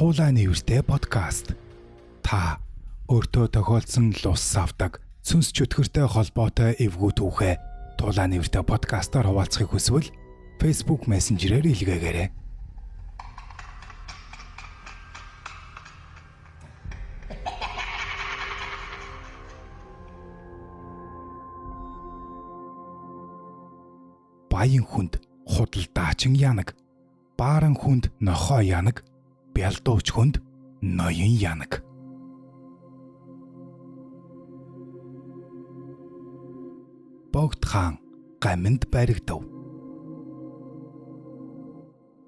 Туулай нэртэй подкаст. Та өөртөө тохиолдсон лус савдаг сүнс чөтгөртэй холбоотой эвгүй түүхээ Туулай нэртэй подкастаар хуваалцахыг хүсвэл Facebook Messenger-ээр илгээгээрэй. Баян хүнд худалдаачин янаг, бааран хүнд нохоо янаг, бялдууч хүнд ноён янаг. Богд хаан гаминд баригдав.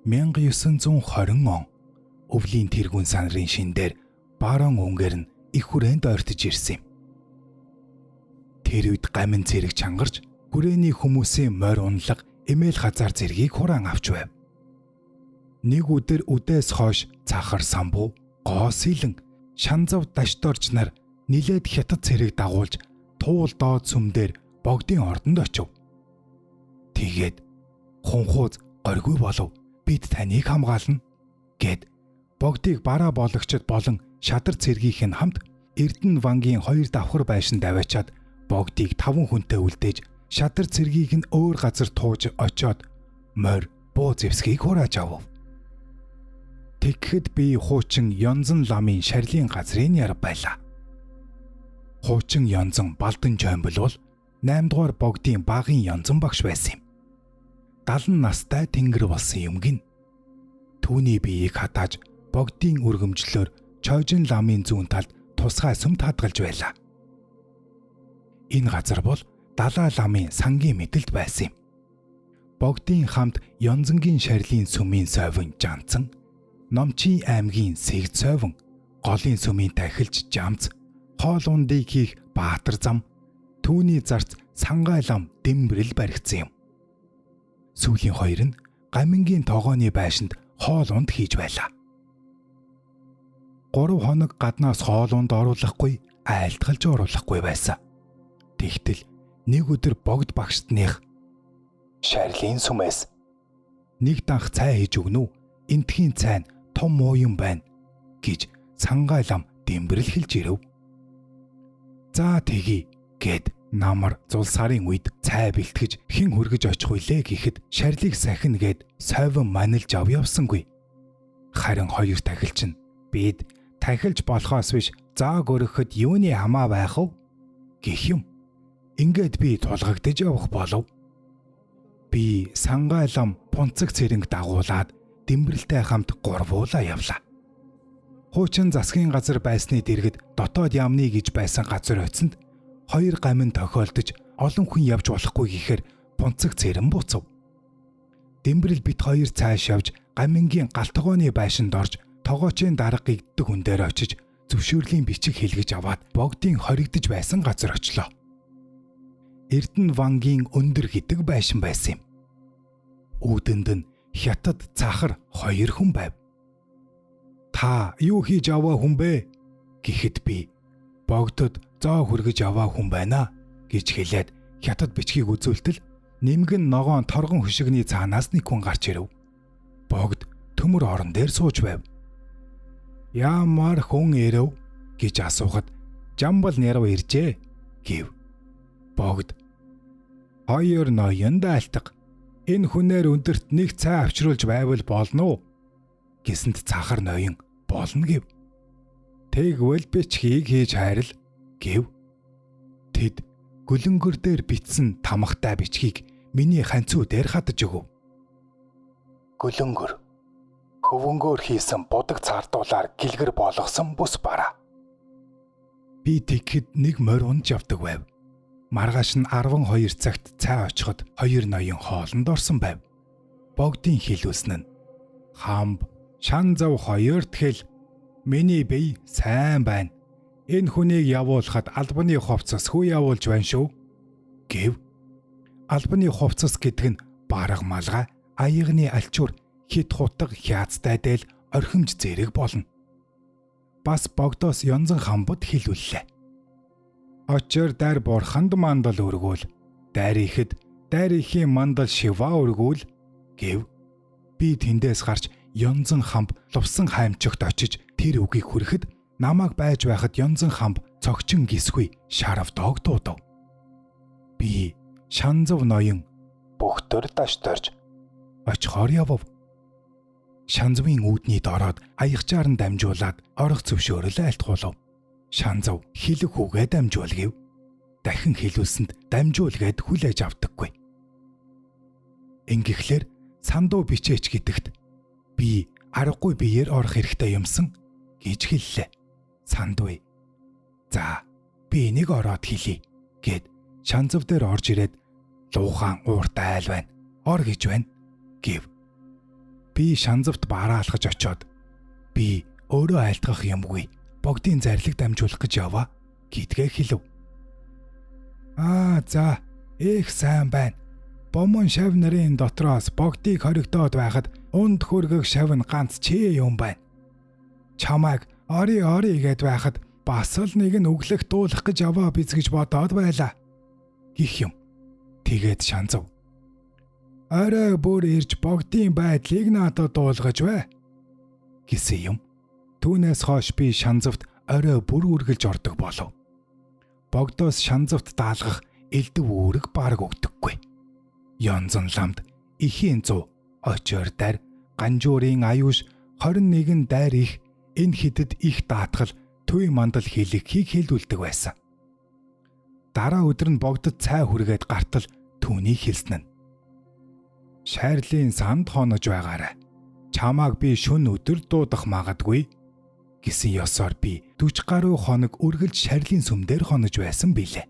1920 он өвлийн тэргүүн санрын шин дээр баруун өнгөр нь их хүрээнд ойртож ирсэн юм. Тэр үед гамин зэрэг чангарч хүрээний хүмүүсийн морь унлаг эмээл хазаар зэргийг хураан авч байв. Нэг өдөр үдээс хойш цахар самбуу, гоо сэлэн, шанзав дашдорж нар нилээд хятад цэрэг дагуулж туул доод сүм дээр богдын ордонд очив. Тэгээд хунхууз горгүй болов, бид таныг хамгаална гэд богдыг бараа бологчд болон шадар цэргийнх нь хамт Эрдэнэ вангийн хоёр давхар байшинд аваачаад богдыг 5 хүнтэй үлдээж шадар цэргийг нь өөр газар тууж очоод морь буу зэвсгийг хурааж авав. Тэгэхэд би хуучин Янзан ламын шарлын газрын яр байлаа. Хуучин Янзан Балдан Жоймбол бол 8 дугаар богдын багын Янзан багш байсан юм. 70 настай тэнгэр болсон юм гин. Түүний биеийг хатааж богдын өргөмжлөөр Чойжин ламын зүүн талд тусгай сүм таадгалж байлаа. Энэ газар бол Далай ламын сангийн мэдэлд байсан юм. Богдын хамт Янзангийн шарлын сүмийн совин Жанцан, Номчийн аймгийн Сэгд совин, голын сүмийн тахилч Жамц, хоол ундыг хийх Баатар зам, түүний зарц Сангай лам Дэмбэрэл баригдсан юм. Сүүлийн хоёр нь Гамингийн тогооны байшинд хоол унд хийж байлаа. 3 хоног гаднаас хоол унд оруулахгүй, айлтгалж оруулахгүй байсан. Тэгтэл нэг өдөр богд багштных шарлын сүмээс нэг данх цай хийж өгнө үү? Энтхийн цай нь том муу юм байна гэж Сангай лам Дэмбэрэл хэлж ирэв. За тэгье гэд намар зул сарын үед цай бэлтгэж хэн хөргөж очих вүлээ гэхэд шарлыг сахина гэд совин манилж ав явсангүй. Харин хоёр тахилч нь бид тахилж болохоос биш зааг өргөхөд юуны хамаа байх вэ гэх юм. Ингээд би тулгагдаж явах болов. Би Сангай лам пунцаг цэрэнг дагуулад Дэмбэрэлтэй хамт гурвуулаа явлаа. Хуучин засгийн газар байсны дэргэд дотоод яамны гэж байсан газар очсонд хоёр гамин тохиолдож олон хүн явж болохгүй гэхээр пунцаг цэрэн буцав. Дэмбэрэл бит хоёр цааш явж гамингийн гал тогооны байшинд орж тогоочийн дарга гэгддэг хүн дээр очиж зөвшөөрлийн бичиг хэлгэж аваад богдын хоригдож байсан газар очлоо. Эрдэнэ вангийн өндөр гэдэг байшин байсан юм. Үүдэнд нь хятад цахар хоёр хүн байв. Та юу хийж аваа хүн бэ гэхэд би богдод зоо хүргэж аваа хүн байна гэж хэлээд хятад бичгийг үзүүлтэл нэмгэн ногоон торгон хөшигний цаанаас нэг хүн гарч ирэв. Богд төмөр орон дээр сууж байв. Ямар хүн ирэв гэж асуухад Жамбал нэрв иржээ гэв. Богд хоёр ноён дайлтга. Энэ хүнээр өндөрт нэг цай авчруулж байвал болно уу гэсэнд цахар ноён болно гэв. Тэгвэл бичгийг хийж хайрл гэв. Тэд гүлэнгөр дээр бичсэн тамхтай бичгийг миний ханцуу дээр хадаж өгөв. Гүлэнгөр хөвөнгөөр хийсэн будаг цаардуулаар гэлгэр болгосон бүс бараа. Би тэгэхэд нэг морь унж явдаг байв. Маргааш нь 12 цагт цай очиход хоёр ноён хоолнд орсон байв. Богдын хэлүүлсэн нь хамб шан зав хоёр тгэл миний бие сайн байна. Энэ хүнийг явуулахад албаны хувцас хүү явуулж байна шүү гэв. Албаны хувцас гэдэг нь бараг малгай, аягны альчуур, хит хутга хяацтай дээл орхимж зэрэг болно. Бас богдоос янзан хамбад хэлүүллээ. Очор дайр бурханд мандал өргөөл. Дайр ихэд дайр ихийн мандал шива өргөөл гэв. Би тэндээс гарч Янзан хамб лувсан хаймчогт очиж тэр үгийг хүрэхэд намайг байж байхад Янзан хамб цогчин гисгүй шарав доог дуудав. Би Шанзав ноён бөхтөр дашторж очихоор явв. Шанзвын үүднийд ороод аягчаар нь дамжуулаад орох зөвшөөрөл айлтгуулав. Шанзав хилэг хүүгээ дамжуул гэв. Дахин хэлүүлсэнд дамжуул гээд хүлээж авдаггүй. Ингэхлээр сандуу бичээч гэдэгт би аргагүй биеэр орох хэрэгтэй юмсан гэж хэллээ. Сандуй. За би энийг ороод хэлье гэд Шанзав дээр орж ирээд луухан ууртай айл байна. Ор гэж байна гэв. Би Шанзавт бараалхаж очоод би өөрөө айлтгах юмгүй. Богдын зарлиг дамжуулах гэж яваа гэдгээ хэлв. Аа за их сайн байна. Бомон шав нарын дотроос богдыг хоригдоод байхад унд хөргөх шав нь ганц чи юм байна. Чамайг ори ори гэд байхад бас л нэг нь өглөх дуулах гэж яваа биз гэж бодоод байлаа гих юм. Тэгээд Шанзав. Орой бүр ирж богдын байдлыг надад дуулгаж бай гэсэн юм. Түүнээс хойш би Шанзавт орой бүр үргэлж ордог болов. Богдоос Шанзавт даалгах элдв үүрэг бараг өгдөггүй. Янзан ламд ихийн зуу очоор дайр ганжуурын аюуш 21 дайр их энэ хідэд их даатгал туй мандал хэлэхийг хэлүүлдэг байсан. Дараа өдөр нь богдод цай хүргээд гартал түүнийг хэлсэн нь. Шайрлын санд хонож байгаарай. Чамааг би шөнө өдөр дуудах магадгүй гэсэн ёсоор би 40 гаруй хоног үргэлж шарлын сүм дээр хонож байсан билээ.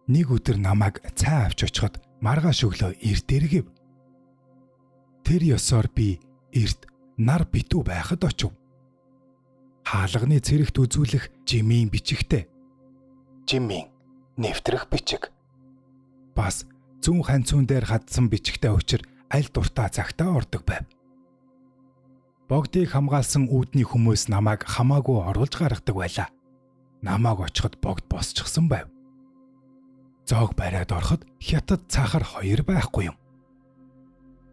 Нэг өдөр намайг цай авч очиход маргааш өглөө эрт эргэв. Тэр ёсоор би эрт нар битүү байхад очив. Хаалганы цэрэгт үзүүлэх жимийн бичигтэй. Жимийн нэвтрэх бичиг. Бас зүүн ханцуун дээр хадсан бичгтэй учир аль дуртай цагтаа ордог байв. Богдыг хамгаалсан үүдний хүмүүс намайг хамаагүй оруулж гаргадаг байлаа. Намайг очиход богд босчихсон байв. Зоог бариад ороход хятад цахар хоёр байхгүй юм.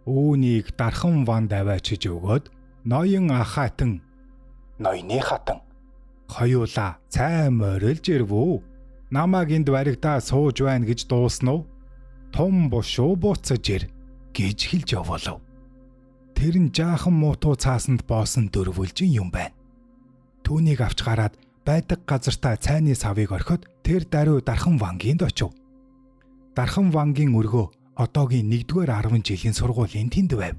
Үүнийг дархан ванд аваачиж өгөөд ноён ахаатан ноёны хатан хоёулаа цай морилж ирвүү. Намайг энд баригдаа сууж байна гэж дуусна уу? Том бушуу буцаж ир гэж хэлж явуулав. Тэр нь жаахан муутуу цаасанд боосон дөрвөлжин юм байна. Түүнийг авч гараад байдаг газартаа цайны савыг орхиод тэр даруй Дархан вангинд очив. Дархан вангийн өргөө одоогийн 1-р 10 жилийн сургуулийн тэнд байв.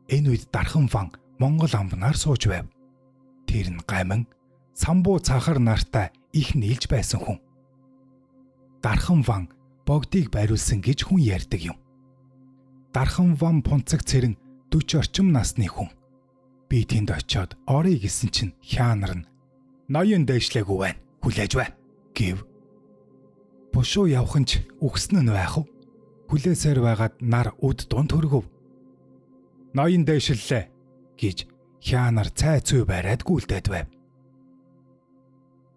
Энэ үед Дархан ван Монгол амбнаар сууж байв. Тэр нь гамин самбуу цахар нартай их нийлж байсан хүн. Дархан ван богдыг бариулсан гэж хүн ярьдаг юм. Дархан ван пунцаг цэрэн 40 орчим насны хүн. Би тэнд очиод орё гэсэн чинь хяанар нь ноён дээшлээгүй байна. Хүлээж бай гэв. Бушуу явах нь ч үхсэн нь байх уу? Хүлээсээр байгаад нар үд дунд хөргөв. Ноён дээшиллээ гэж хяанар цай цүй бариад гүйлдээд байв.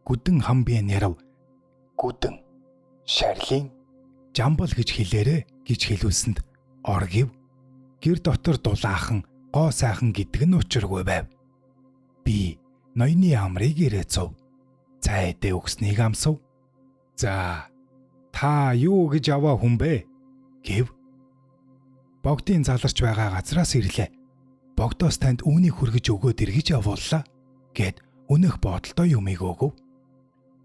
Гүдэн хамбын ярав. Гүдэн шарлин жамбал гэж хэлээрэ гэж хэлүүлсэнд ор гэв. Гэр дотор дулаахан гоо сайхан гэдэг нь учиргүй байв. Би ноёны амрыг ирээцв. Цай эдээ өгснийг амсав. За та юу гэж аваа хүн бэ гэв. Богдын заларч байгаа газраас ирлээ. Богдоос танд үүнийг хүргэж өгөөд эргэж явууллаа гэд өнөх бодолтой юмыг өгөв.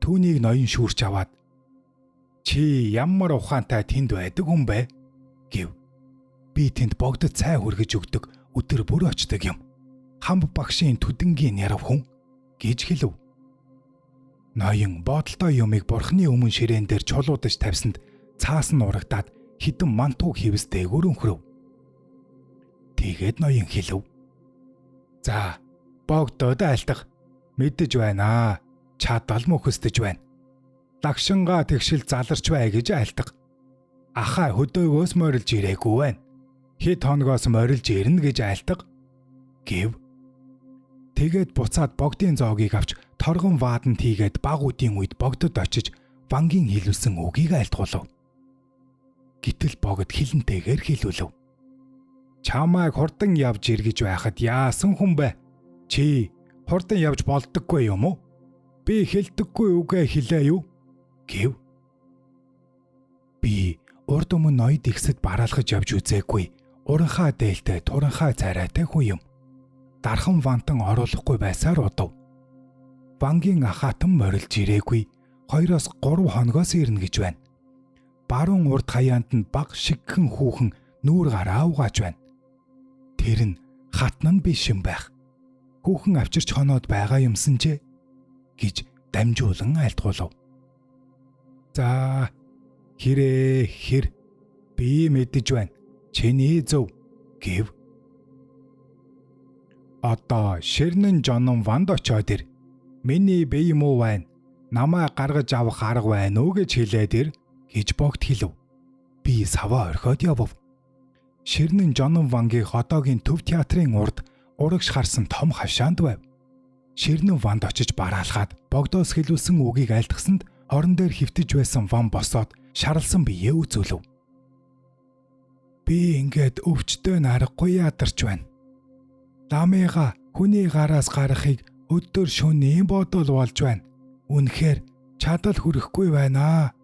Түүнийг ноён шүүрч аваад чи ямар ухаантай тэнд байдаг хүн бэ гэв. Би тэнд богдод цай хүргэж өгдөг өдөр бүр очдог юм. Хамб багшийн түдэнгийн ярав хүн гэж хэлв. Ноён бодолтой юмыг бурхны өмнө ширээн дээр чулуудаж тавьсанд цаас нь урагдаад хідэн мантуу хивс дээгүүр өнхрөв. Тэгээд ноён хэлв. За богдод айлтах мэдэж байна. Чадал мөхөсдөж байна. Лагшингаа тэгшил заларч бай гэж айлтах. Ахаа хөдөөгөөс морилж ирээгүй байна. Хэд хоногоос морилж ирнэ гэж айлтах гэв. Тэгээд буцаад богдын зоогийг авч торгон вааданд хийгээд баг үдийн үед богдод очиж вангийн хэлүүлсэн үгийг айлтгуулав. Гэтэл богд хилэнтэйгээр хэлүүлв. Чамайг хурдан явж ир гэж байхад яасан хүн бэ? Чи хурдан явж болдоггүй юм уу? Би хэлдэггүй үгээ хэлээ юу? Гэв. Би урд өмнө ноёд ихсэд бараалхаж явж үзээгүй. Уранхаа дээлтэй, туранхаа царайтай хүн юм. Дархан вантан оруулахгүй байсаар удав. Вангийн ахаатан морилж ирээгүй. 2-3 хоногоос ирнэ гэж байна. Баруун урд хаяанд нь баг шигхэн хүүхэн нүүр гараа угааж байна. Тэр нь хатна нь биш юм байх. Хүүхэн авчирч хоноод байгаа юмсан ч гэж дамжуулан айлтгуулав. За хэрээ хэр би мэдэж байна. Чиний зөв гэв. Одоо ширнэн жонон ванд очиод ир. Миний бие муу байна. Намайг гаргаж авах арга байна уу гэж хэлээд ир гэж богд хэлв. Би саваа орхиод явв. Ширнэн жонон вангийн одоогийн төв театрын урд урагш харсан том хашаанд байв. Ширнэн ванд очиж бараалхаад богдоос хэлүүлсэн үгийг айлтгасанд орон дээр хөвтөж байсан ван босоод шарлсан биеэ үзүүлв. Би ингээд өвчтөө нарахгүй ядарч байна. Ламыга хүний гараас гарахыг өдөр шөнийн бодол болж байна. Үнэхээр чадал хүрэхгүй байна.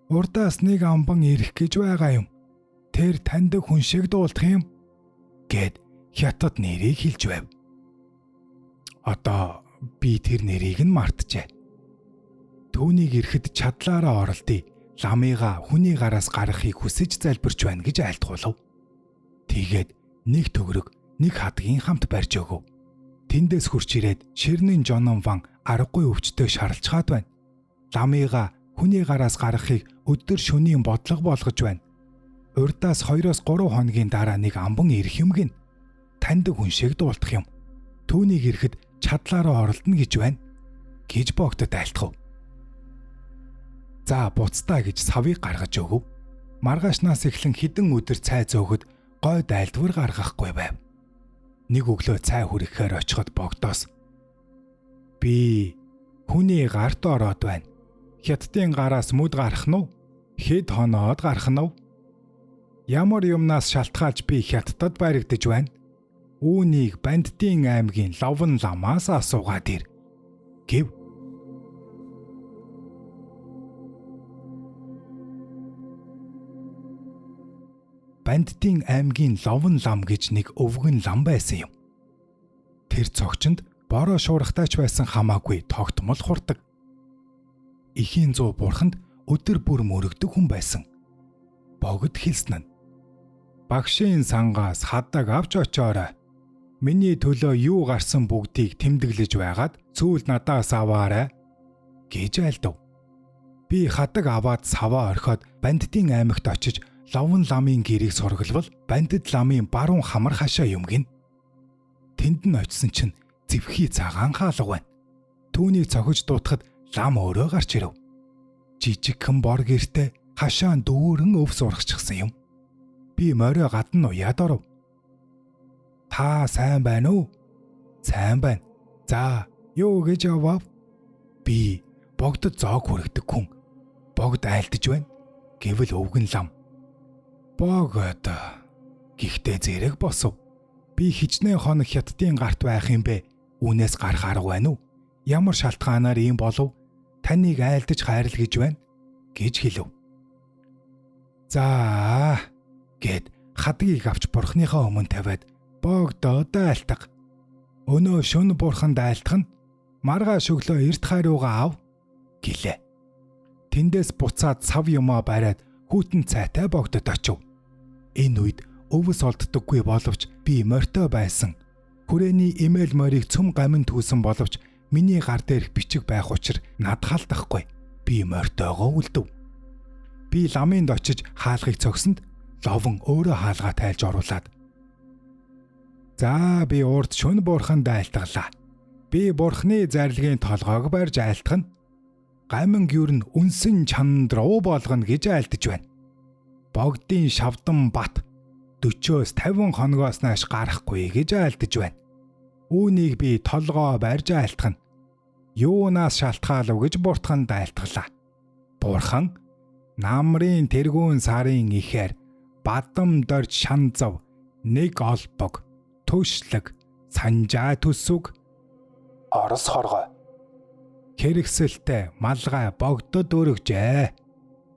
Урдаас нэг амбан ирэх гэж байгаа юм. Тэр таньдаг хүн шиг дуулдах юм гэд хятад нэрийг хэлж байв. Одоо би тэр нэрийг нь мартжээ. Түүнийг ирэхэд чадлаараа оролдъё. Ламыга хүний гараас гаргахыг хүсэж залбирч байна гэж айлтгуулав. Тэгээд нэг төгрөг нэг хадгийн хамт барьж өгөв. Тэндээс хурч ирээд ширнэн жонон ван аргагүй өвчтөй шарлцгаад байна. Ламыга хүний гараас гаргахыг өдөр шөнийн бодлого болгож байна. Урдаас 2-3 хоногийн дараа нэг амбан ирэх юм гин. Таньдаг хүн шиг дуулдах юм. Түүнийг ирэхэд чадлаараа оролдоно гэж байна гэж богдод айлтгав. За буцтаа гэж савыг гаргаж өгөв. Маргаашнаас эхлэн хідэн өдөр цай зөөхөд гой дайлдвар гаргахгүй байв. Нэг өглөө цай хүрэхээр очиход богдоос би хүний гарт ороод байна. Хятадын гараас мүд гарах нь уу? Хэд хоноод гарах нь уу? Ямар юмнаас шалтгаалж би хятадд баригдаж байна? Үүнийг Банддын аймгийн Ловн ламаас асуугаад ир гэв. Банддын аймгийн Ловн лам гэж нэг өвгөн лам байсан юм. Тэр цогчонд бороо шуурхтайч байсан хамаагүй тогтмол хурдаг. Эхийн зуу бурханд өдөр бүр мөрөгдөг хүн байсан. Богд хэлсэн нь. Багшийн сангаас хадаг авч очоорой. Миний төлөө юу гарсан бүгдийг тэмдэглэж байгаад цүүл надаас аваарай гэж айлдав. Би хадаг аваад саваа орхиод Банддын аймагт очиж Ловн ламын гэрийг сургалвал Бандд ламын баруун хамар хашаа юм гин. Тэнд нь очисон чинь зэвхий цагаан хаалга байна. Түүнийг цохиж дуутахад лам өөрөө гарч ирэв. Жижигхэн бор гэртээ хашаан дүүрэн өв сургачихсан юм. Би морио гадна уяад оров. Та сайн байна уу? Сайн байна. За, юу гэж явав? Би богдод зоог хүргэдэг хүн. Богд айлдаж байна. Гэвэл өвгөн лам. Богд. Гэхдээ зэрэг босов. Би хичнээн хоног хятадын гарт байх юм бэ? Үүнээс гарах арга байна уу? Ямар шалтгаанаар ийм болов? Таныг айлдаж хайрл гэж байна гэж хэлв. За гэд хадгийг авч бурхныхаа өмнө тавиад богдоод айлтга. Өнөө шөнө бурханд айлтгах нь маргааш өглөө эрт хайруугаа ав гэлээ. Тэндээс буцаад сав юмаа бариад хүйтэн цайтай богдод очив. Энэ үед өвс олддоггүй боловч би морьтой байсан. Хүрээний имэйл морийг цөм гамин түүсэн боловч миний гар дээрх бичиг байх учир над халдахгүй. Би мортойгоо үлдэв. Би ламынд очиж хаалгыг цогсонд ловон өөрөө хаалгаа тайлж оруулаад за би урд шөнө бурханд айлтгалаа. Би бурхны зарлигийн толгойг барьж айлтгана. Гамин гюр нь үнсэн чандруу болгоно гэж айлдаж байна. Богдын шавдан бат 40-оос 50 хоногоос нааш гарахгүй гэж айлдаж байна. Үүнийг би толгоо барьж айлтгана. Юунаас шалтгаалав гэж буртханд айлтгалаа. Бурхан Намрын тэргүүн сарын ихээр Бадам дорж шанзав нэг олбог төшлөг санжаа төсөг Орос хоргой хэрэгсэлтэй малгай богдод өргөжээ.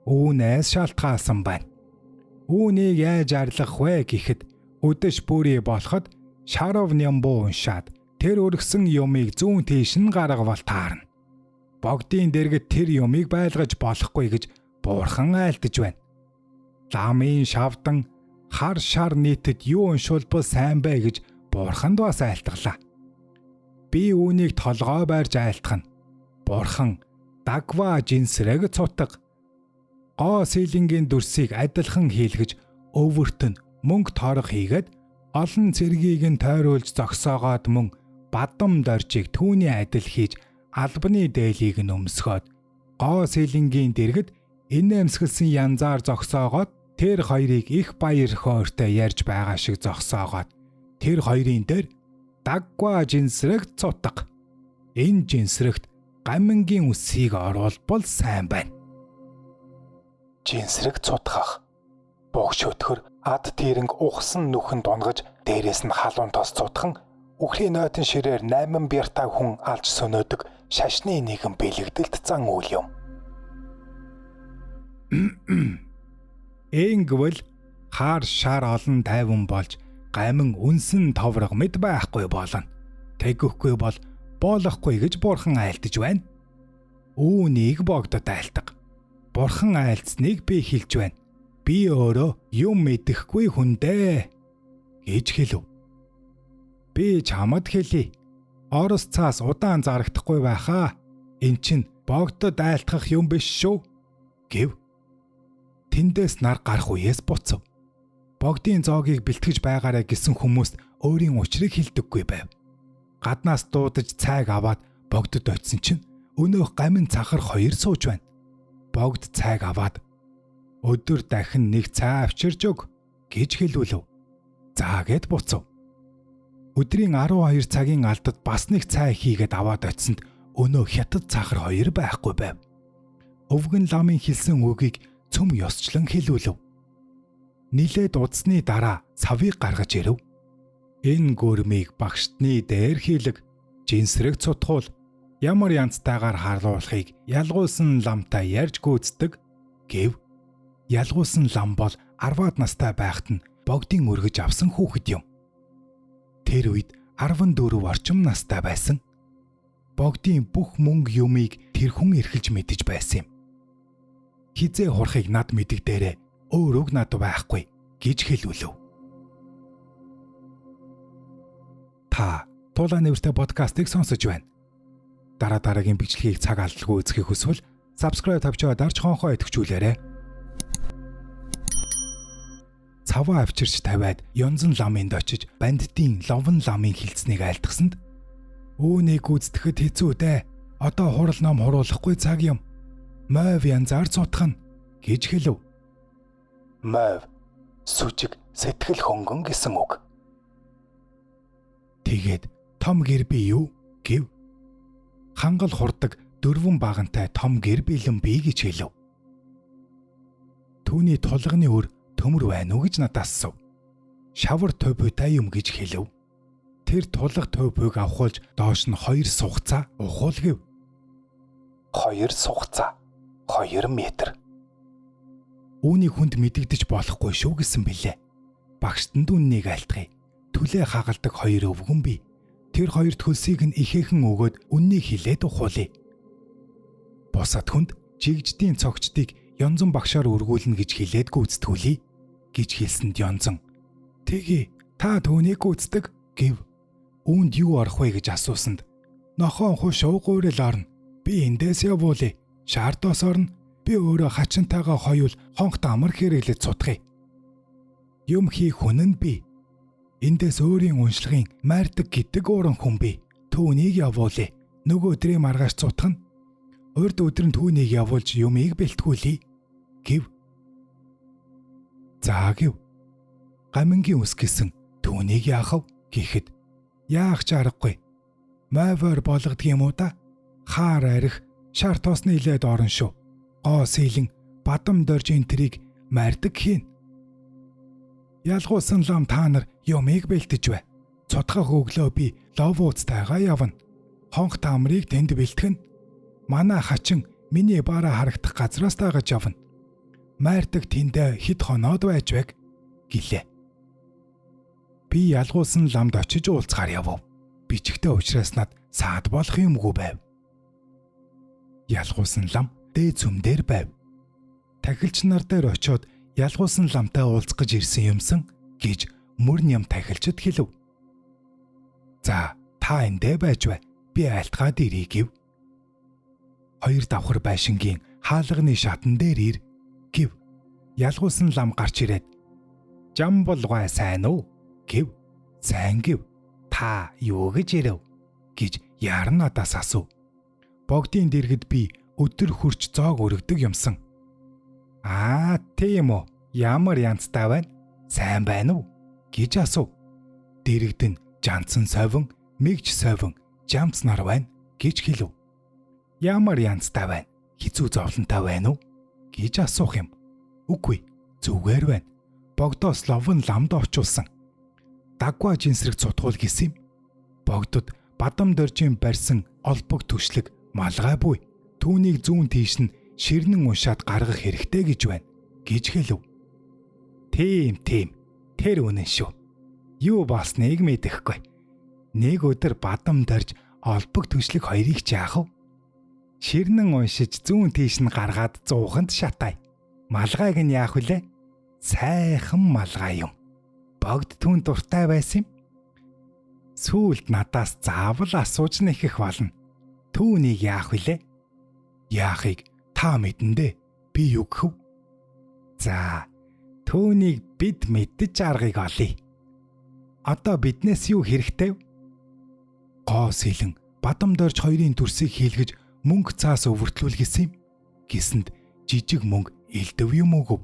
Үүнээс шалтгаалсан байна. Үүнийг яаж арлах вэ гэхэд үдэш бүрий болоход шарав нямбуу уншаад тэр өргөсөн юмыг зүүн тийш нь гаргавал таарна. Богдын дэргэд тэр юмыг байлгаж болохгүй гэж бурхан айлдаж байна. Ламын шавдан хар шар нийтэд юу уншуулбал сайн бэ гэж бурханд бас айлтгалаа. Би үүнийг толгой байрж айлтгана. Бурхан дагва жинсрэг цутга гоо сэлэнгийн дүрсийг адилхан хийлгэж өвөрт нь мөнгө торох хийгээд олон цэргийг нь тойруулж зогсоогоод мөн бадам доржийг түүний адил хийж албаны дээлийг нь өмсгөөд гоо сэлэнгийн дэргэд инээмсэглэсэн янзаар зогсоогоод тэр хоёрыг их баяр хөөртэй ярьж байгаа шиг зогсоогоод тэр хоёрын дээр дагва жинсрэг цутга. Энэ жинсрэгт гамингийн үсгийг оруулбал сайн байна. Жинсрэг цутгах. Богш өтгөр ад тэрэнг ухсан нүхэн дунгаж дээрээс нь халуун тос цутхан үхрийн нойтон ширээр 8 бяртаа хүн алж сөнөөдөг шашны нэгэн бэлэгдэлт зан үйл юм. Ингэвэл хар шар олон тайван болж гамин үнсэн товрог мэд байхгүй болно. Тэгэхгүй бол боолохгүй гэж бурхан айлдаж байна. Үүнийг богдод айлтга. Бурхан айлдсныг би хэлж байна. Би өөрөө юм мэдэхгүй хүн дээ гэж хэлв. Би чамд хэлье. Орос цаас удаан зарагдахгүй байхаа. Эн чин богдод айлтгах юм биш шүү гэв. Тэндээс нар гарах үеэс буцав. Богдын зоогийг бэлтгэж байгаарэ гэсэн хүмүүст өөрийн учрыг хэлдэггүй байв. Гаднаас дуудаж цайг аваад богдод очисон чинь өнөөх гамин цахар хоёр сууж байна. Богд цайг аваад өдөр дахин нэг цай авчирж өг гэж хэлүүлв. За гэд буцав. Өдрийн 12 цагийн алдад бас нэг цай хийгээд аваад очисонд өнөө хятад цахар хоёр байхгүй байв. Өвгөн ламын хэлсэн үгийг цөм ёсчлон хэлүүлв. Нилээд удсны дараа савыг гаргаж ирэв. Энэ гүрмийг багштны дээр хийлэг жинсрэг цутгуул ямар янзтайгаар харуулахыг ялгуулсан ламтай ярьж гүйцэтгэг гэв. Ялгуулсан лам бол 10-аад настай байхад нь богдын өргөж авсан хүүхэд юм. Тэр үед 14 орчим настай байсан. Богдын бүх мөнгө юмыг тэр хүн эрхэлж мэдэж байсан юм. Хизээ хурахыг над мэдэгдээрээ өөр үг над байхгүй гэж хэлүүлв. Та Тулаан нэртэй подкастыг сонсож байна. Дараа дараагийн бичлэгийг цаг алдалгүй үзэхийг хүсвэл subscribe тавьчаа дарж хонхоо идэвхжүүлээрэй. Цаваа авчирч тавиад Янзан ламынд очиж банддын ловн ламын хилцнийг айлтгасанд үүнийг гүйцэтгэхэд хэцүү дээ. Одоо хурал ном хуруулахгүй цаг юм. Мойв янзаар цутгана гэж хэлв. Мойв сүжиг сэтгэл хөнгөн гэсэн үг. Тэгээд том гэр би юу гэв. Хангал хурдаг 4 багантай том гэр бэлэн бий гэж хэлв. Түүний тулганы өр төмөр байна уу гэж надаас асуув. Шавар төвпөтэй юм гэж хэлв. Тэр тулга төвпөг авахулж доош нь 2 сугацаа ухуул гэв. 2 сугацаа 2 метр. Үүнийг хүнд мэдэгдэж болохгүй шүү гэсэн билээ. Багштанд үннийг айлтгая. Түлээ хагалдаг 2 өвгөн бий. Тэр хоёр төлсийг нь ихээхэн өгөөд үннийг хилээд ухуулъя. Бусад хүнд жигждийн цогчдыг Янзан багшаар өргүүлнэ гэж хэлээд гүйцэтгүүлье гэж хэлсэнд Янзан "Тэгье, та түүнийг гүйцэтгэг" гэв. Үүнд юу орох вэ гэж асуусанд нохоон хуш уугуурэл орно. Би эндээс явуулъя. Шаардоос орно. Би өөрөө хачинтайгаа хоёул хонхт амар хэрэглэж сутгая. Юм хийх хүн нь би. Эндээс өөрийн уншлагын майрдаг гэдэг уран хүн би. Түүнийг явуулъя. Нөгөө өдрийн маргааш цутгана. Урд өдөр нь түүнийг явуулж юмыг бэлтгүүлье гэв. За гэв. Гамингийн ус гэсэн түүнийг яах вэ гэхэд яах ч аргагүй. Мойвор болгодог юм уу да? Хаар арих шар тосны илээд орно шүү. Гоо сэлэн Бадам дорж энэ тэрийг майрдаг хийн. Ялгуусан лам та нар юмыг бэлтэж бай. Цутгах өглөө би ловууцтайгаа явна. Хонх таамрыг тэнд бэлтгэн. Манай хачин миний бараа харагдах газраас дагаж явна. Майрдаг тэндээ хэд хоноод байж байг гэлээ. Би ялгуусан ламд очиж уулзгаар явв. Бичгтээ уучраас над саад болох юмгүй байв. Ялгуусан лам дээд сүм дээр байв. Тахилч нар дээр очиод ялгуусан ламтай уулзах гэж ирсэн юмсан гэж мөрн ям тахилчид хэлв. За та эндээ байж бай. Би айлтгаад ирье гэв. Хоёр давхар байшингийн хаалганы шатан дээр ир гэв. Ялгуусан лам гарч ирээд "Жамбулгай сайн уу?" гэв. "Сайн" гэв. "Та юу гэж ирэв?" гэж яран надаас асуув. Богдын дэргэд би өдөр хөрч зоог өргөдөг юмсан. "Аа, тийм үү? Ямар янзтай байна? Сайн байна уу?" гэж асуув. Дэрэгд нь жанцсан совин, мэгж совин, жамц нар байна гэж хэлв. "Ямар янзтай байна? Хизүү зовлонтой байна уу?" гэж асуух юм. "Үгүй, зүгээр байна. Богдоос ловн ламд орчуулсан. Дагва жинсрэг цутгуул гэсэн юм. Богдод Бадам доржийн барьсан олбог түшлэг малгай буй. Түүнийг зүүн тийш нь ширнэн уншаад гаргах хэрэгтэй гэж байна" гэж хэлв. "Тийм, тийм. Тэр үнэн шүү. Юу болсныг мэдэхгүй. Нэг өдөр Бадам дорж олбог түшлэг хоёрыг ч яах вэ? Ширнэн уншиж зүүн тийш нь гаргаад зууханд шатай. Малгайг нь яах вүлээ? Сайхан малгай юм. Богд түн дуртай байсан юм. Сүүлд надаас заавал асууж нэхэх болно. Түүнийг яах вүлээ? Яахыг та мэдэн дээ. Би юу гэв? За, түүнийг бид мэдэж аргыг олъё. Одоо биднээс юу хэрэгтэй вэ? Гоо сэлэн Бадам дорж хоёрын дүрсийг хийлгэж мөнгө цаас өвөртлүүл гэсэн юм. Гэсэнд жижиг мөнгө элдв юм өгөв.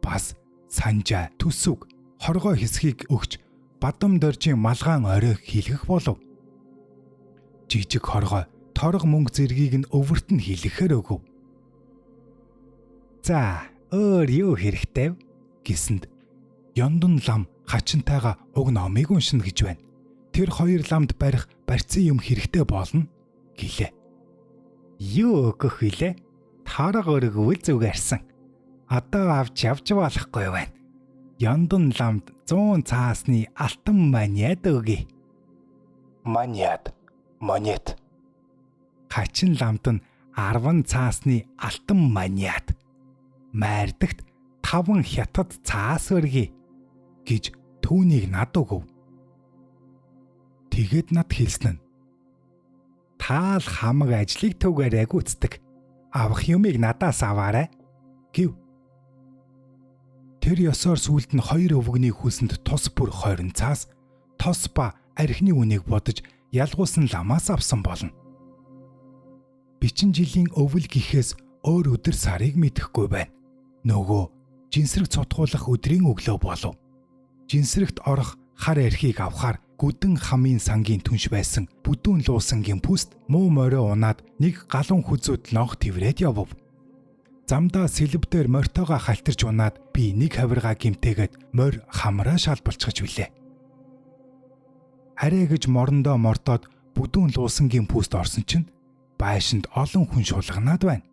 Бас санжаа, төсөг, хоргой хэсгийг өгч Бадам доржийн малгаан орой хийлгэх болов. Жижиг хоргой, торго мөнгө зэргийг нь өвөрт нь хийлгэхээр өгөв. За, өөр юу хэрэгтэй вэ? Гэсэнд Ёндон лам хачинтайгаа уг номыг уншина гэж байна. Тэр хоёр ламд барих барьцсан юм хэрэгтэй болно гэлээ. Юу өгөх вүлээ? Тарга өргөвөл зүгээрсэн. Одоо авч явж болохгүй байна. Ёндон ламд 100 цаасны алтан маниад өгье. Маниад, монет. Хачин ламд нь 10 цаасны алтан маниад. Майрдагт 5 хятад цаас өргөе гэж түүнийг над өгөв. Тэгээд над хэлсэн нь таал хамаг ажлыг түгээрээ гүйцэтгэг. Авах юмыг надаас аваарай гэв. Тэр ёсоор сүүлд нь хоёр өвгөний хөлсөнд тус бүр 20 цаас тос ба архины үнийг бодож ялгуусан ламаас авсан болно. Бичин жилийн өвөл гэхээс өөр өдөр сарыг мэдэхгүй байна. Нөгөө жинсрэг цутгуулах өдрийн өглөө болов. Жинсрэгт орох хар архийг авахар гүдэн хамын сангийн түнш байсан бүдүүн луусангийн пүст муу морио унаад нэг галуун хүзүүд лонх тврээд явв. Замдаа сэлб дээр мортойгоо халтарч унаад би нэг хавиргаа гимтээгээд морь хамраа шалбалчихж билээ. Арай гэж морондоо мордоод бүдүүн луусангийн пүст орсон чинь байшинд олон хүн шулганаад байна.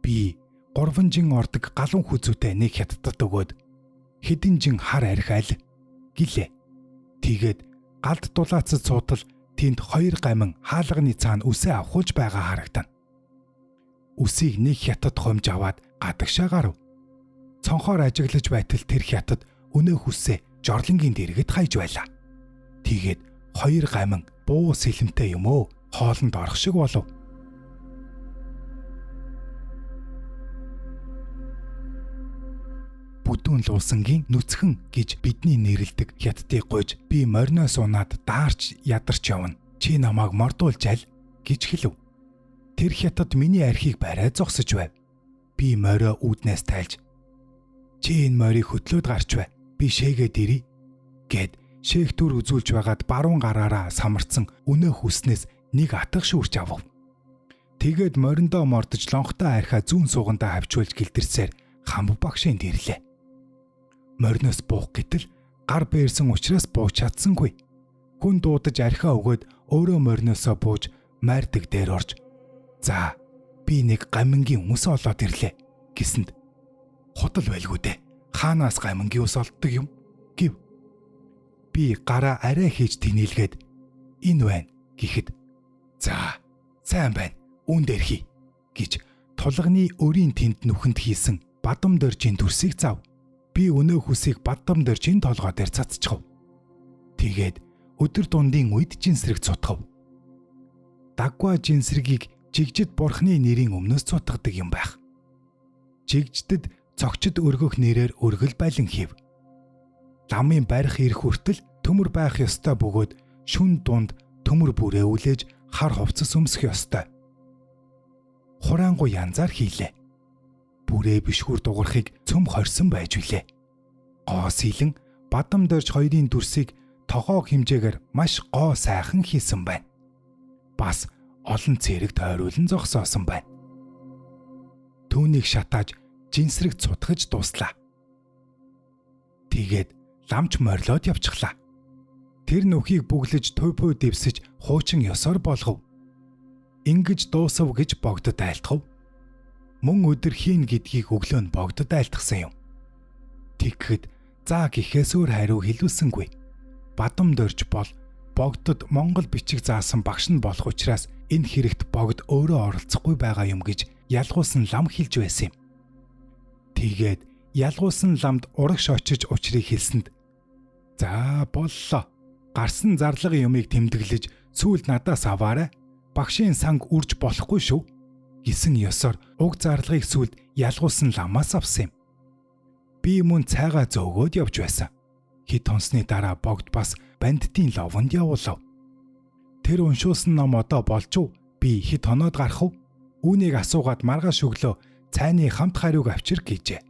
Би 3 жин ордог галуун хүзүүтэй нэг хятадд өгөөд хэдэн жин хар арх аль гэлээ. Тэгээд галд дулаацад суутал тэнд хоёр гамин хаалганы цаана үсээ авахулж байгаа харагдана. Үсийг нэг хятад хомж аваад гадагшаа гарав. Цонхоор ажиглаж байтал тэр хятад өнөө хүссээ жорлонгийн дэргэд хайж байлаа. Тэгээд хоёр гамин буу сэлэмтэй юм өө хоолнд орох шиг болов. Бүдүүн луусангийн нүцгэн гэж бидний нэрлэдэг хятадыг гуйж би мориноос унаад даарч ядарч явна. Чи намайг мордуулж аль гэж хэлв. Тэр хятад миний архийг бариа зогсож байв. Би морио үүднээс тайлж чи энэ морийг хөтлөөд гарч бай. Би шээгээд ирье гэд шээгтүр үзүүлж байгаад баруун гараараа самарцсан өнөө хүснээс нэг атга шүүрч авав. Тэгээд мориндоо мордож лонхтой архиа зүүн суугандаа хавчуулж гэлдэрсээр хамб багшийн дэрлээ. Мориноос буух гэтэл гар бээрсэн учраас бууж чадсангүй. Хүн дуудаж архиа өгөөд өөрөө мориноосоо бууж майрдаг дээр орж "За, би нэг гамингийн үс олоод ирлээ" гэсэнд "Худал байлгүй дээ. Хаанаас гамингийн үс олддог юм?" гэв. Би гараа арай хийж тэнийлгээд "Энэ байна" гэхэд "За, сайн байна. Үүн дээр хий" гэж тулганы өрийн тэнд нүхэнд хийсэн Бадам доржийн дүрсийг зав. Би өнөө хүсийг Бадам доржийн толгой дээр цацчихав. Тэгээд өдөр дундын үед жинсрэг цутгав. Дагва жинсрэгийг жигжид бурхны нэрийн өмнөөс цутгадаг юм байх. Жигждэд цогчд өргөх нэрээр өргөл балин хийв. Ламын барих ирэх хүртэл төмөр байх ёстой бөгөөд шүн дунд төмөр бүрээ үлээж хар хувцас өмсөх ёстой. Хураангуй янзаар хийлээ. Бүрээ бишгүүр дугарахыг цөм хорсон байж билээ. Гоо сийлэн Бадам дорж хоёрын дүрсийг тогоо хэмжээгээр маш гоо сайхан хийсэн байна. Бас олон цэрэг тойруулан зогсоосон байна. Түүнийг шатааж жинсрэг цутгаж дууслаа. Тэгээд ламч морилоод явчихлаа. Тэр нүхийг бүглэж туй пуй дэвсэж хуучин ёсоор болгов. Ингэж дуусав гэж богдод айлтгав. Мөн өдөр хийн гэдгийг өглөө нь богдод айлтгасан юм. Тэгэхэд заа гэхээс өөр хариу хэлүүлсэнгүй. Бадам дорж бол богдод монгол бичиг заасан багш нь болох учраас энэ хэрэгт богд өөрөө оролцохгүй байгаа юм гэж ялгуусан лам хэлж байсан юм. Тэгээд ялгуусан ламд урагш очиж учрыг хэлсэнд "За боллоо. Гарсан зарлага юмыг тэмдэглэж сүүлд надаас аваарай. Багшийн санг үрж болохгүй шүү" гэсэн ёсоор уг зарлагыг сүүлд ялгуусан ламаас авсан юм. Би мөн цайгаа зөөгөөд явж байсан. Хэд хонсны дараа богд бас бандитын ловонд явуулав. Тэр уншуулсан ном одоо болж уу? Би хэд хоноод гарах вэ? Үүнийг асуугаад маргааш өглөө цайны хамт хариуг авчир гэжээ.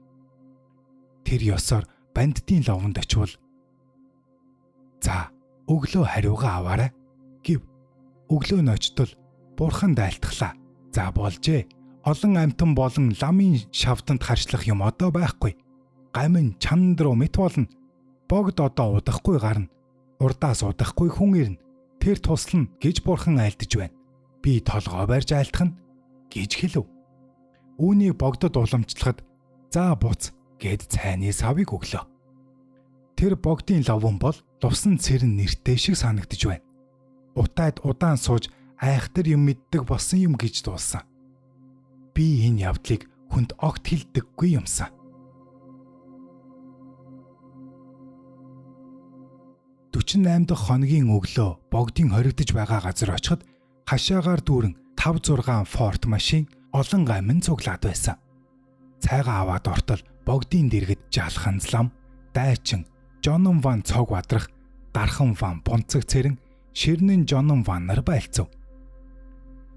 Тэр ёсоор бандитын ловонд очивол "За, өглөө хариугаа аваарай" гэв. Өглөө нь очтол бурхан дайлтглаа. "За болжээ. Олон амьтан болон ламын шавданд харшлах юм одоо байхгүй. Гамин чанд руу мэт болно. Богд одоо удахгүй гарна. Урдаас удахгүй хүн ирнэ. Тэр туслана гэж бурхан айлдаж байна. Би толгой барьж айлтгана" гэж хэлв. Үүнийг богдод уламжлахад "За буц" гэд цайны савыг өглөө. Тэр богдын ловон бол лувсан цэрэн нэртэй шиг санагдаж байна. Утайд удаан сууж айхтар юм мэддэг болсон юм гэж дуулсан. Би энэ явдлыг хүнд огт хэлдэггүй юмсан. 48 дахь хоногийн өглөө богдын хоригдож байгаа газар очиход хашаагаар дүүрэн 5 6 Форт машин олон гамин цуглаад байсан. Цайгаа аваад ортол богдын дэргэд жалхан злам, дайчин, Жонон ван цог бадрах, дархан ван бунцаг цэрэн, ширнэн Жонон ван нар байлцав.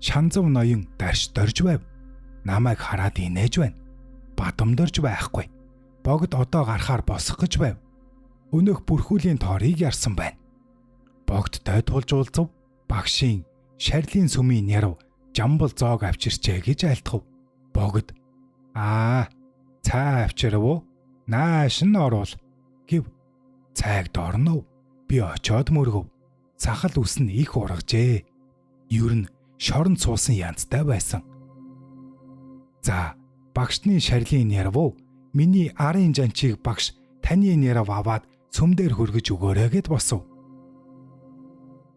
Шанзав ноён дарш дорж байв. Намайг хараад инээж байна. Бадамдорж байхгүй. Богд одоо гарахаар босох гэж байв. Өнөөх бүрхүүлийн тоорыг ярьсан байна. Богдтой тулж уулзав. Багшийн шарлын сүмийн ярв жамбал зоог авчирчээ гэж айлтгав. Богд "Аа, цай авчирв уу? Нааш нь оруул" гэв. Цайг дорнов. Би очоод мөргөв. Сахал ус нь их ургажээ. Ер нь шоронд суусан янзтай байсан. "За, багшны шарлын ярв уу? Миний арын жанчийг багш таны ярав аваад сүм дээр хөргөж өгөөрэй" гэд босов.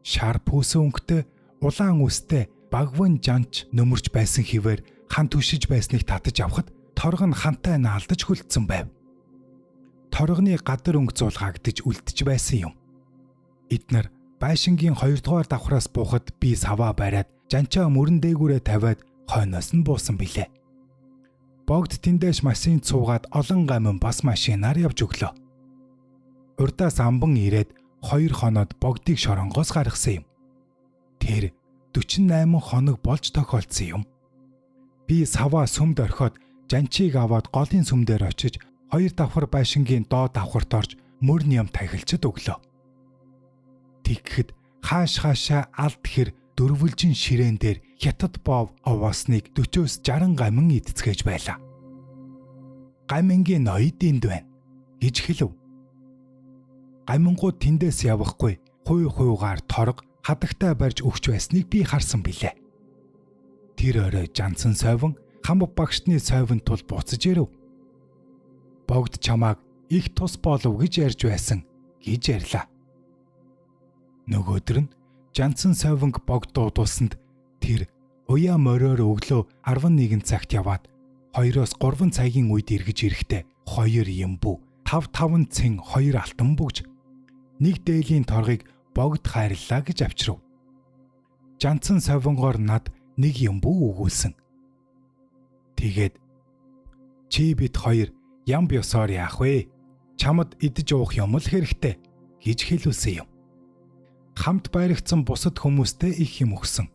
Шар пүүсэн өнгөтэй улаан үстэй багван жанч нөмөрч байсан хിവэр хан түшиж байсныг татаж авахад торго нь хантай наалдаж хөлдсөн байв. Торгоны гадар өнгө зулгаагдаж үлдэж байсан юм. Эднэр байшингийн 2 дугаар давхраас буухад би саваа бариад жанчаа мөрөн дээгүүрээ тавиад хойноос нь буусан билээ. Богд тэндээш машинд суугаад олон гамин бас машинаар явж өглөө. Урдаас амбан ирээд 2 хоноод богдыг шоронгоос гаргасан юм. Тэр 48 хоног болж тохиолдсон юм. Би саваа сүмд орхиод жанчийг аваад голын сүм дээр очиж 2 давхар байшингийн доод давхарт орж мөрн ям тахилчид өглөө. Тэгэхэд хааш хаашаа алд хэр дөрвөлжин ширээн дээр хятад бов овоосныг 40-оос 60 гамин идцгээж байлаа. Гамингийн ноёд энд байна гэж хэлв. Гамингууд тэндээс явахгүй хуй хуйгаар торго хадагтай барьж өгч байсныг би харсан билээ. Тэр орой Жансан совин хамб багшны совин тул буцаж ирэв. Богд чамааг их тус болов гэж ярьж байсан гэж ярьлаа. Нөгөөдөр нь Жансан совинг богд дуудуулсанд тэр уяа мориор өглөө 11 цагт яваад 2-оос 3 цагийн үед эргэж ирэхдээ 2 ямбу 5 5 цэн 2 алтан бүгж нэг дээлийн торгыг богд хайрлаа гэж авчирв. Жанцсан совингоор над нэг ямбу өгүүлсэн. Тэгээд чи бит хоёр ям ёсоор яах вэ? Чамд идэж уух юм л хэрэгтэй гэж хэлүүлсэн юм. Хамт баригдсан бусад хүмүүстэй их юм өгсөн.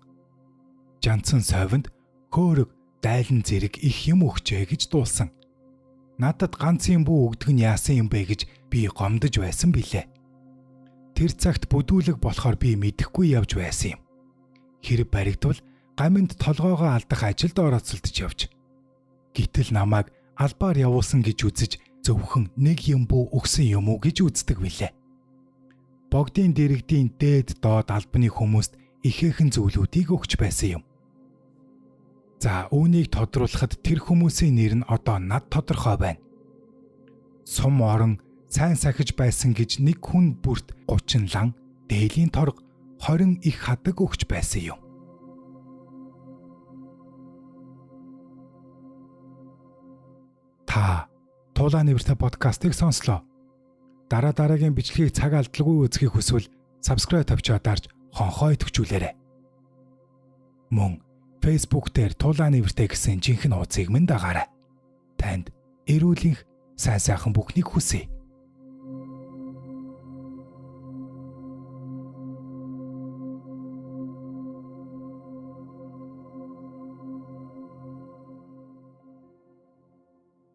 Жанцсан совинд хөөрөг дайлан зэрэг их юм өгчээ гэж дуулсан. Надад ганц юм бүү өгдөг нь яасан юм бэ гэж би гомдож байсан билээ. Тэр цагт бүдүүлэг болохоор би мэдэхгүй явж байсан юм. Хэрэг баригдвал гаминд толгоогоо алдах ажилд орооцолдож явж. Гэтэл намайг албаар явуулсан гэж үзэж зөвхөн нэг юм бүү өгсөн юм уу гэж үздэг билээ. Богдын дэрэгдийн дээд доод албаны хүмүүст ихээхэн зүйлүүдийг өгч байсан юм. За үүнийг тодруулахад тэр хүмүүсийн нэр нь одоо над тодорхой байна. Сум орон сайн сахиж байсан гэж нэг хүн бүрт 30 лан дээлийн торго 20 их хадаг өгч байсан юм. Та Тулаа нэртэй подкастыг сонслоо. Дараа дараагийн бичлэгийг цаг алдалгүй үзэхийг хүсвэл subscribe товчоо дарж хонхоо идэвхжүүлээрэй. Мөн Facebook дээр Тулаа нэртэй гэсэн жинхэнэ хуудсыг минь дагаарай. Танд эрүүлэнх сайн сайхан бүхнийг хүсье.